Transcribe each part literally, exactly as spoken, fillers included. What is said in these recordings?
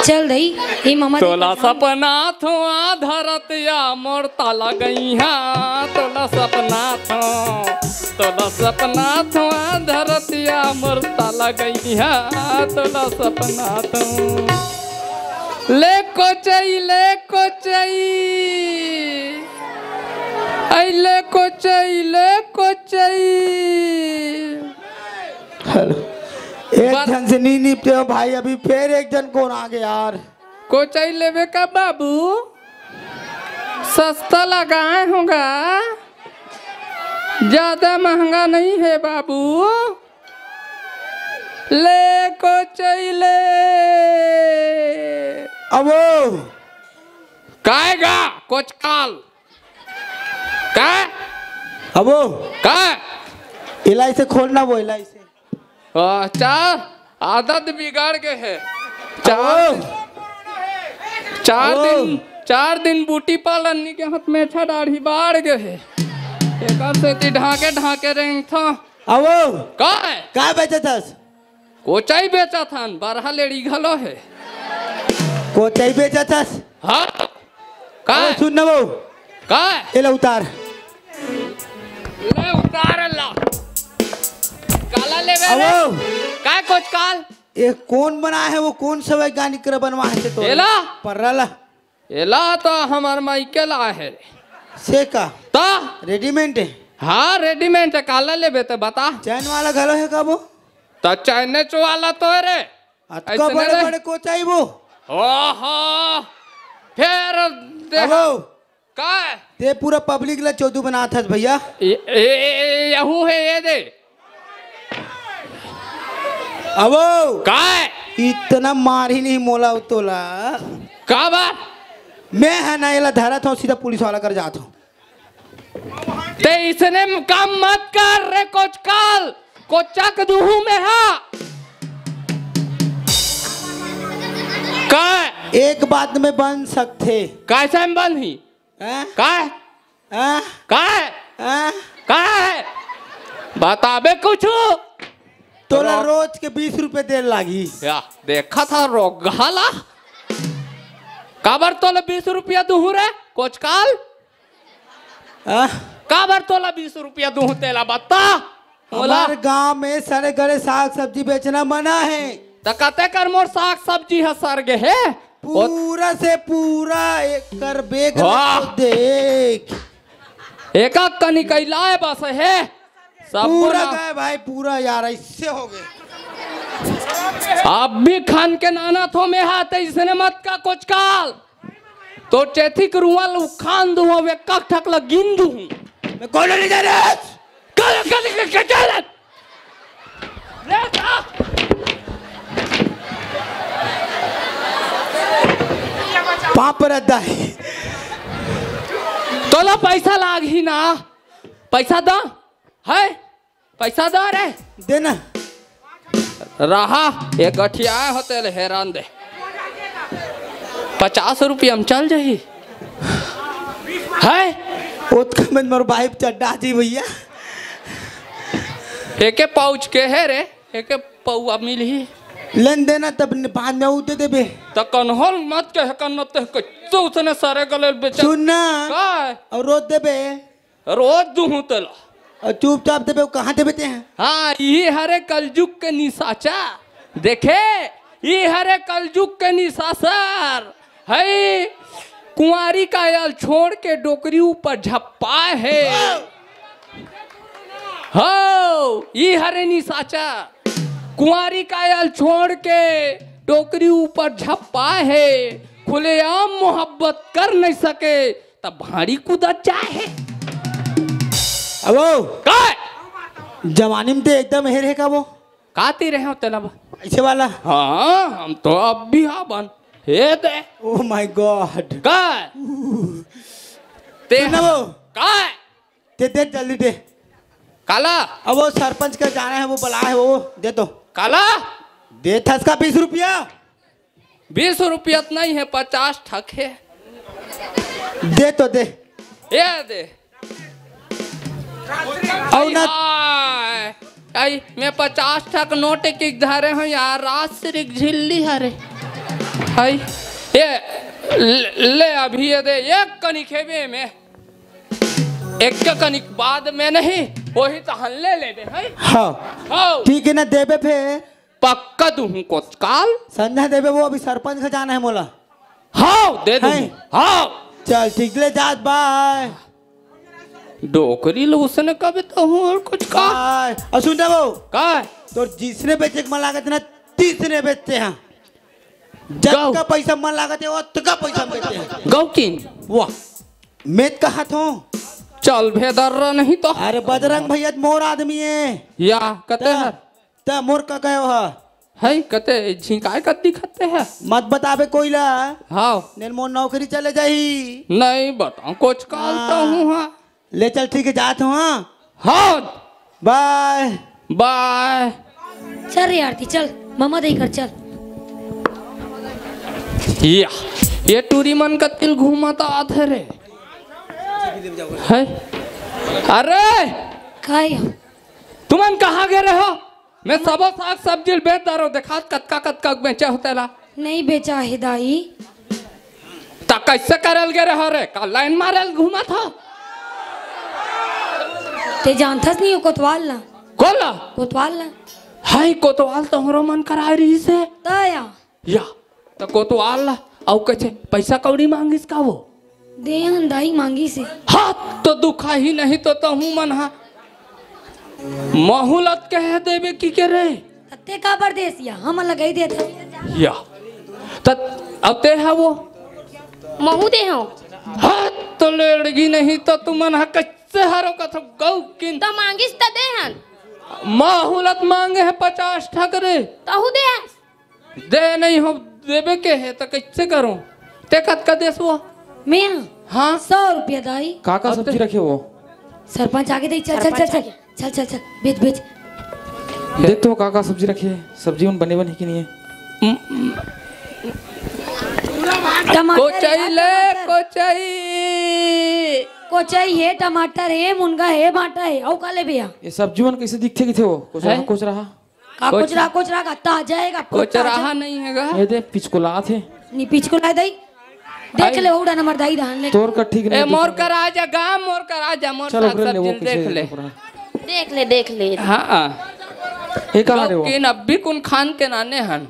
चल दई, ए ममा तोला सपना थो आधा रतिया मोर ताला गइहा, तोला सपना थो, तोला सपना थो आधा रतिया मोर ताला गइहा, तोला सपना थो। ले कोचई, ले कोचई, आई ले कोचई, ले कोचई। हेलो, एक झन से नहीं निपटे हो भाई, अभी फिर एक झन कोन आगे यार। कोचई लेबे का बाबू? सस्ता लगाए होगा, ज्यादा महंगा नहीं है बाबू। ले कोचई ले। अबो। काय गा कोचकाल? काय? अबो। काय? एला अइसे खोलना वो, एला अइसे। अच्छा, आदत बिगड़ गे हे। चार, अबो। चार अबो। दिन, चार दिन बूटी पालन नी के हाथ में अच्छा दाढ़ी बाढ़ गे हे। एकर सेती ढाके ढाके रेंगथों। अबो। काय? का बेचत हस? कोचई बेचत हन, बरहा लेड़ी घलो हे। कोचई बेचत हस? हाँ। काय? अबो, सुन ना वो। काय? एला उतार। ले उतार ला। काला लेबे रे? अबो। काय कोचकाल? ये कोन बनाए हे वो, कोन से वैज्ञानिक कर बनवाए हे तो? एला? पर्रा ला। एला तो हमर माई के ला हे। से का? ता? रेडीमेड हे? हाँ, रेडीमेड हे। काला लेबे ते बता। चैन वाला घलो हे का वो? त चैने चो वाला तो हे रे। अतका अइसने बड़े रे। बड़े कोचई वो। ओहो। फेर दे। अबो। काय? ते पूरा पब्लिक ला चोदू बनात हस भैया। ए, ए, ए, ए, यहू हे, ये दे। अबो। काय? इतना मार ही नहीं मोला तोला। का बात? मैं हे ना, एला धरत हूँ, सीधा पुलिस वाला कर जात हूँ। ते इसने काम मत कर रे कोचकाल, कोचक दुहू में हा। काय? एक बात में बन सकथे। कैसे में बन ही? हैं? काय? हैं? काय? हैं? काय? बताबे कुछ? तोला रो- रोज के बीस रुपए दे लागी। या, देखा था रोगहा ला। काबर तोला बीस रुपया दुहू रे, कोचकाल? हाँ? काबर तोला बीस रुपया दूहूं तेला बता। मोला हमार गांव में सड़े गले साग सब्जी बेचना मना है। त कते कर मोर साग सब्जी ह सर गे हे? पूरा से पूरा एकर बेग वाह। ल तो देख। एका कनी कैलाए बस हे। सब पूरा बोला। गए भाई, पूरा यार, ऐसे हो गए। अब भी खान के नाना थो में हाथ है, इसने मत का कोचकाल। तो चेथी के रुआ ल उखान दूं, अब एक ठक ल गिन दूं। मैं कौन नहीं जा रहा? कल, कल, कल, कल, कल। ले जा। पाँव परत दाई। तोला पैसा लाग ही ना, पैसा दा, है? पैसा दो रे। देना। रहा, ये गठिया होते ले हैरान दे। पचास रुपया में चल जाही। है? ओतका में मोर बाइक चड्डा जी भैया। एके पाउच के है रे, एके पौआ मिलही। लेन देना तब न-, बाद में ऊ दे देबे। त कन्होल मत कह, कन्नते कैसे उसने सारे गले बेचा। सुन ना। का? और रोज देबे। रोज दूहूं तेला। अउ चुपचाप देबे, कहाँ देबे ते हैं? हाँ, इही हरे कलजुग के निशाचा। देखे, इही हरे कलजुग के निशाचर। है, कुंवारी काया ल छोड़ के डोकरी ऊपर झप्पा है। हो, इही हरे निशाचा। कुंवारी काया ल छोड़ के डोकरी ऊपर झप्पा है। खुलेआम मोहब्बत कर नहीं सके, तब भारी कूदत जाए हे। अबो। काय? जवानी में ते एकदम हेर हे का वो? का ती रहे हो तेला बा? ऐसे वाला? हाँ, हम तो अब भी हाबन। हे दे। Oh my God। काय? ते सुन ना वो। काय? दे, दे, जल्दी दे। काला? अब वो सरपंच का जाना है, वो बुला है, वो दे दो। काला? दे थस का बीस रुपया। बीस रुपया तो नहीं है, पचास ठक है। दे तो दे। ये दे। और ना। आई, आई, मैं पचास ठक नोट एक एक धरे हूँ यार, राजश्री के झिल्ली हरे। हाय, ये ले, ले अभी ये दे, एक कनिक हेबे में, एक कनिक बाद में नहीं, वही तो हम ले लेबे, हाय। हाँ। हाँ। ठीक है ना, देबे फेर। पक्का दूहूँ कोतवाल। संझा देबे, वो अभी सरपंच के जाना है मोला। हाँ, दे दूँ। हैं? हाँ। चल, ठीक ले जात, बाय। डोकरी लो उसने कभी तो हूँ और कुछ का। बाय। और सुन ना वो। का? तो जिसने बेचे के मन लागत ना, तीसने बेचते हैं। गौ। जतका पैसा मन लागत है, ओतका पैसा हम देते हैं। गौ किन? वाह। मैं तो कहत हूँ। चल भेदर नहीं तो। अरे बजरंग भैया तो मोर आदमी है। या, कते त, हर? त मोर का कहे हो? है कते झिंकाय कत दिखते है? मत बताबे कोई ला। हाँ। नहीं मोर नौकरी चले जाही। नहीं बताऊँ, कोचकाल तो हाँ। हूँ, हाँ। ले चल, ठीक है, जात हूँ, हाँ? हाँ। बाय। बाय। चल रे आरती, चल, ममा दई कर, चल। या, ये टूरी मन कतिल घूमत आत है रे। है? अरे! काय? तुमन कहाँ गे रहे हो? मैं सबो साग सब्जी ल बेच डारो, देखात कतका कतका बेचा हो तेला। नहीं बेचा है दाई। त कैसे करल गे रहो रे? का लाइन मारल घूमत हो? ते जानथस नहीं हो कोतवाल ला? कोन ला? कोतवाल ला। हाय, कोतवाल तो हमरो मन कराए रही से। त या। या, त कोतवाल ला, अउ कइसे पैसा कौड़ी मांगिस का वो? दे हन दाई मांगिस हे। हाथ तो दुखा ही नहीं तो तहूँ मन हा। महूलत कह देबे की के रे? तत्ते काबर देस या, हमन लगाई देत हन। या। त अब ते हा वो? महू दे हूँ। हाथ तो लेड़गी नहीं तो तुमन हा कइसे हरो कथो गौ किन? त मांगिस त दे हन। महूलत मांगे है पचास ठक रे। तहू दे हस। दे नहीं हो, देबे के हे, त कइसे करूं? ते कतका देस वो? मैं? हाँ। सौ रुपया दाई। का का अब सब्जी ते रखे हो? सरपंच आगे दे, चल, चल, चल, सरपंच चल, आगे। चल, चल, चल, बेच, बेच। देख तो का का सब्जी रखे हे, सब्जी मन बने बने कि नहीं है? टमाटर कोचई हे, ले, टमाटर। कोचई। कोचई हे, टमाटर हे, मुनगा हे, भांटा हे, अउ का लेबे या? ये सब्जी मन कइसे दिखथे किथे वो? कोचरा, हैं? कोचरा। का कोच- कोचरा, कोचरा का ताजा है, का कोचराहा ताजा? नहीं है गा। ये दे, पिचकुलात हे। नी पिचकुला दई। देख आई। ले, उड़ा नंबर दाई धान ले। तोर का ठीक ए, नहीं मोर दिखा। कर आजा गा, मोर कर आजा, मोर चल, साग ओकरे ले, सब्जी वो देख पीछे ले। ओकरा। देख ले, देख ले। हाँ। ये कहाँ रे वो? लेकिन अब भी कुन खान के नाने हन,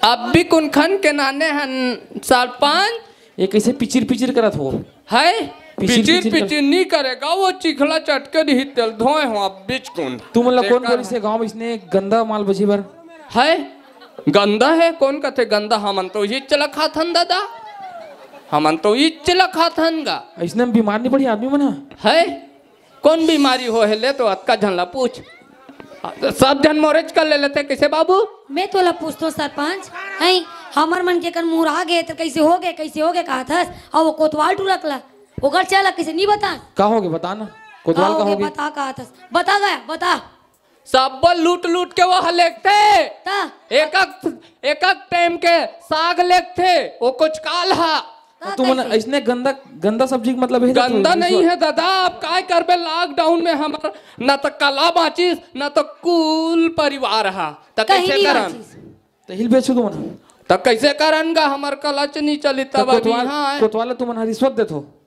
अब भी कुन खान के नाने हन सरपंच। ये कइसे पिचिर पिचिर करत हो? है? पिचिर, पिचिर, पिचिर कर। पिचिर नी करे गा, वो चिखला चटके रही तेल धोए हो अब बिचकुन। तुमन ला कोन तेकर बोलिस हे गाँव में इसने गंदा माल बची बर? है? गंदा है? कोन कथे गंदा? हमन तो इच्च ला खाथन दादा, हमन तो इच्च ला खाथन गा। इसने में बीमार नहीं पड़ी आदमी मन हा? है? कोन बीमारी हो हे ले तो अतका झन ला पूछ। सब झन मोरेच कर ले लेथे, कइसे बाबू? मैं तोला पूछतो सरपंच, हैं, हमर मन के कन मुरा गे त कइसे हो गे, कइसे हो गे कहत हस? अउ वो कोतवाल टूरा ला, ओकर चेला कइसे नहीं बता? का हो गे बता ना, कोतवाल का का हो हो गे गे? बता कहत हस, बता गा, बता। सब लूट लूट के वो लेगथे। ता? एक एक, एक एक टाइम के साग लेगथे, वो कोचकाल हा। का तुमन कइसे? अइसने गंदा, गंदा सब्जी के मतलब हे तो गंदा तू नहीं विश्व- है दादा, अब काय करबे, लॉकडाउन में हमर न तो कला बाँचिस, न तो कुल परिवार हा। त कहीं कइसे नहीं करन? बाँचिस। त हिल बेचो तुमन। त कइसे करन गा, हमर कला च नहीं चली त तब अभी कोतवाल, हाँ है। कोतवाल तुमन हा रिश्वत देथो।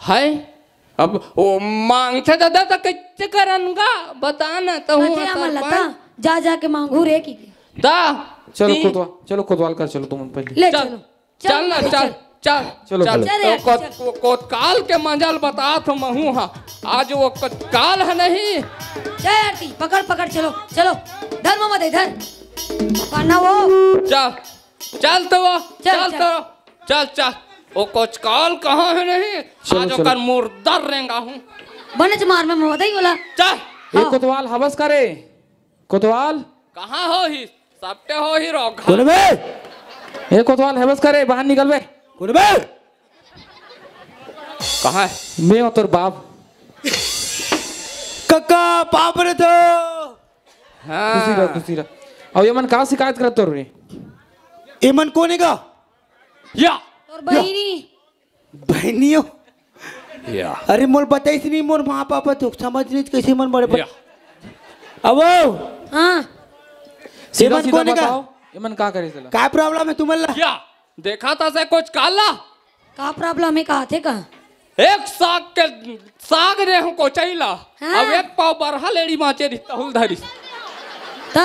है? अब वो मांगथे दादा त कइसे करन गा? बता ना, त हुआ कथे हमन ला सरपंच। ता, जा जा के मांगू रे की। ता, चलो ती- कोतवाल, चलो कोतवाल कर, चलो तुमन पहले। ले चल। चलो। चल ना, चल, चल। चल, चल। चल रे, तो कोत-, चल। वो कोतकाल के मजा ल बतात हो महू हा। आज वो कोतकाल है नहीं। चल आरती, पकड़, पकड़, चलो, चलो। धर ममा दे, धर। पन्ना वो। चल, चल तो वो, चल, चल चल। तो, चल, चल। वो कोतकाल कहाँ है नहीं? चलो, आज चलो। ओकर मुर्दा रेंगा हूँ। बने च मार में ममा दे बोला। चल। ए हाँ। कोतवाल हवस करे। कोतवाल। कहाँ हो ही? सबके हो ही रोग। कोन बे? ए कोतवाल, हेबस करे, बाहर निकल बे। कोन बे? कहाँ है? मैं हूँ तोर बाप। कक्का, बाप रे तो। हाँ। खुशी रह, खुशी रह। अब ये मन का शिकायत करत तोर रे? ये मन कोन हे का? या। तोर बहिनी। बहनियों। या। अरे मोर बताइस नहीं, मोर माँ पापा तो समझ नहीं कैसे मन बड़े बड़े। या। अब वो। हाँ। सीधा सीधा कोने का? बताओ। एमन का करे तेला? का problem हे तुमन ला? क्या? देखा था से कुछ काला? का problem हे, का थे का? एक साग के, साग दे हूँ कोचई ला, हाँ। अब एक पाव बरहा लेड़ी माचे रिस तहुल धरिस। ता?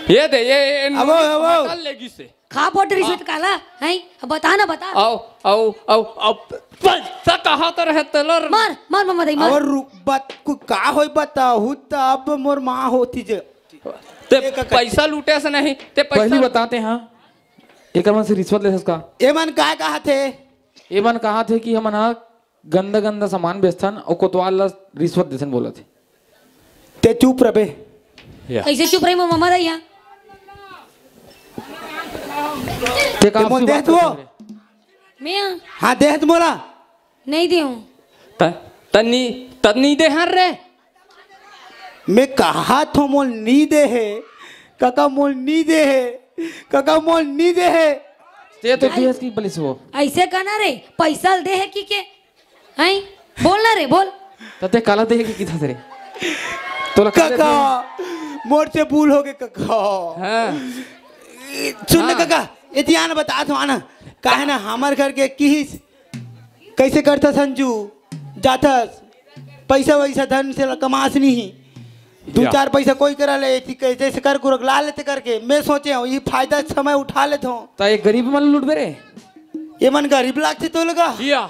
ये दे, ये, ये अबो, अबो। मटन लेगी से। खा बोट रिश्वत हाँ। काला? हैं? अब बता ना, बता। आओ, आओ, आओ, आओ। पैसा कहा तो रहे तेलर? मार, मार, मामा दाई, मार। और रु-, बात को का होई बताहू, तब मोर माँ होती जे। ते ये का पैसा लूटे से नहीं, ते पैसा पहली बताते हाँ, एकर मन से रिश्वत लेथस का? एमन का कहा थे? एमन कहा थे कि हमन हा गंदा गंदा सामान बेचथन अउ कोतवाल ला रिश्वत देथन बोलत हे। ते चुप रबे। या। कैसे चुप रही ममा दाई यहाँ? ते का ते मोल आपसी देह बात तू? करत रहे? मैं? हाँ, देह तू मोला। नहीं दे हूँ। त-, तन्नी, तन्नी दे हर रे। मैं कहा थो मोल नी दे हे, काका मोल नी दे हे, काका मोल नी दे हे। ते तो दियस की बलिस वो। ऐसे कहना रे, पैसा दे हे कि के? हैं? बोल ना रे, बोल। तते काला दे हे कि किथा रे? तोला काला काका, दे? मोर से भूल हो गए काका। हाँ। सुन ना हाँ। काका, ये ध्यान बता दो ना, काहे ना हमर घर के किहिस कैसे करथस संजू? जाथस, पैसा वैसा धन से कमास नहीं। दू या। चार पैसा कोई करा ले, एती कैसे से कर कुरक ला लेते करके। मैं सोचे हूँ, ये फायदा समय उठा लेते हूँ। ता एक गरीब मन लूटबे रे? ये मन गरीब लागते तो लगा। या।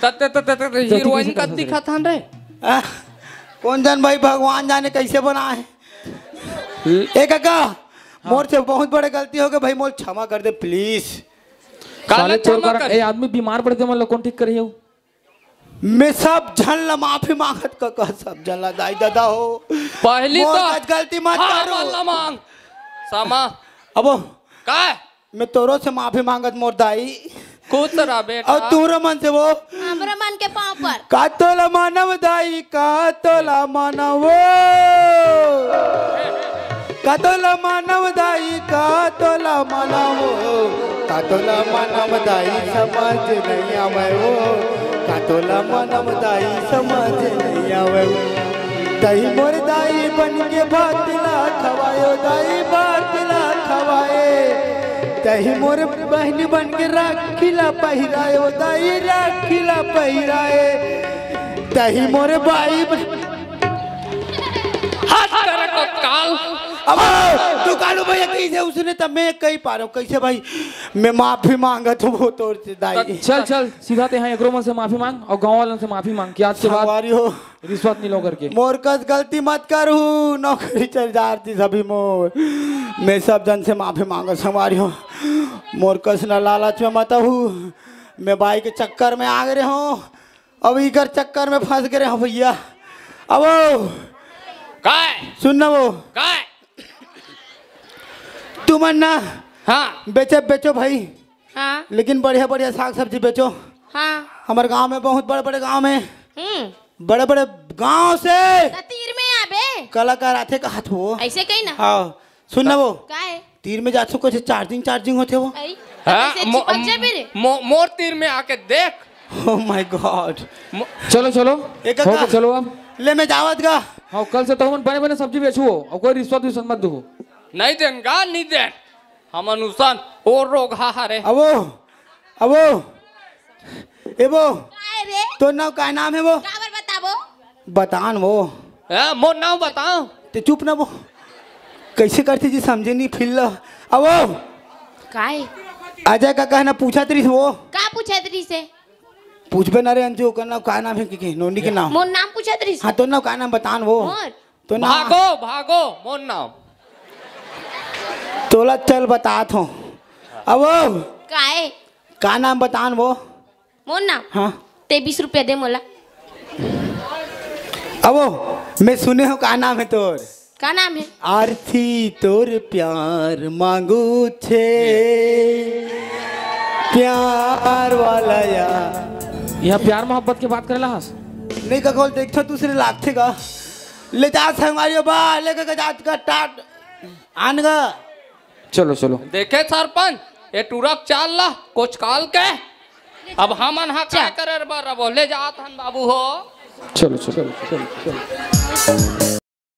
तत्ते, तत्ते, तत्ते, तो ठीक हीरोइन है, का ठीक है। दिखा था रे? आ, कौन जान भाई, भगवान जाने कैसे बना है। ए काका, हाँ। मोर से बहुत बड़े गलती हो गए भाई, मोर क्षमा कर दे please। काला साले तोर क्षमा कारण कर। ए आदमी बीमार पड़ते मन ला कौन ठीक करियो? मैं सब झन ला माफी मांगत काका, सब झन ला दाई ददा हो। पहली मोर तो कस गलती मत हाँ, करो। मन ला मांग। सामा। अबो। का? मैं तोरो से माफी मांगत मोर दाई। खुश रह बेटा। अउ तोरो मन से वो। हमरा मन के पाँव पर। का तोला मानव दाई, का तोला मानव। का तोला मानव दाई, का तोला मानव। का तोला मानव दाई, समझ नहीं आवे वो। का तोला मानव दाई, समझ नहीं आवे वो। तही मोर दाई बन के भात ला खवायो, दाई भात ला खवाए। तही मोर बहन बन के राखी ला पहिरायो, दाई राखी ला पहिराए। तही मोर बाई बन हाथ करे को काल। अब तू कालू भैया कही से उसने तब मैं कही पा रहा हूँ। कैसे भाई? मैं माफी मांगत हूँ वो तोर से दाई। चल, चल, सीधा ते हाँ एकरो मन से माफी मांग अउ गाँव वालों से माफी मांग कि आज के बाद संगवारी हो। रिश्वत नहीं लो करके। मोर कस गलती मत करू, नौकरी चल जाती सभी मोर। मैं सब जन से माफी मांगत संगवारी हो। मोर कस न लालच में मत हूँ। मैं बाई के चक्कर में आ गए हूँ, अब इकर चक्कर में फंस गए हूँ भैया। अब वो काय? सुन ना वो। काय? तुमन ना हाँ। बेचे, बेचो भाई। हाँ। लेकिन बढ़िया बढ़िया साग सब्जी बेचो। हाँ। हमारे गांव में बहुत बड़े बड़े गांव में हम्म। बड़े बड़े गांव से त तीर में आबे। कलाकार आथे कहत हो। ऐसे कही ना। हाँ। सुन ना वो। का है? तीर में जात सो कैसे चार्जिंग चार्जिंग होते वो। आई। हाँ, कैसे मो-, चिपक जाबे रे? मो-, मोर तीर में आके देख। Oh my God। मो- चलो, चलो। एक हो का? गया, चलो अब। ले मैं जावत गा। हाँ, कल से तो हमन बने बने सब्जी बेचू हो, और कोई रिश्वत विश्वत मत दू। नहीं देन गा, नहीं देन। हमन उसन और रोग हा हरे। अबो, अबो, एबो, काय रे? तोर नाम काय नाम है वो? काबर बताबो? बतान वो। ए, मोर नाम बताओ। ते चुप ना वो। कैसे करते जी समझे नहीं फिर ला। अबो। काय? अजय का कहना पूछा तरीस वो। का पूछा तरीस है? पूछबे ना रे अंजू, ओकर नाम का नाम है कि, कि नोनी के नाम? मोर नाम पूछा तरीस। हाँ, तोर नाम का नाम बतान वो। मोर? तो ना। भागो, भागो, मोर नाम। तोला चल बतात हूँ। अब वो काय? का नाम बतान वो? मोर नाम? हाँ। ते बीस रुपया दे मोला। अब वो, मैं सुने हूँ का नाम है तोर? का नाम है? आरती तोर प्यार मांगू छे, प्यार वाला यार। यहाँ प्यार मोहब्बत के बात करेला हस? नहीं ककोल, देखो दूसरे लागथे का। ले जा संगवारी हो बा, लेके के जात का टाट आन गा। चलो, चलो। देखे सरपंच, ये टूरा के चाल ला, कोचकाल के। अब हमन हा का करे बर अब ले जात हन बाबू हो। चलो, चलो, चलो, चलो।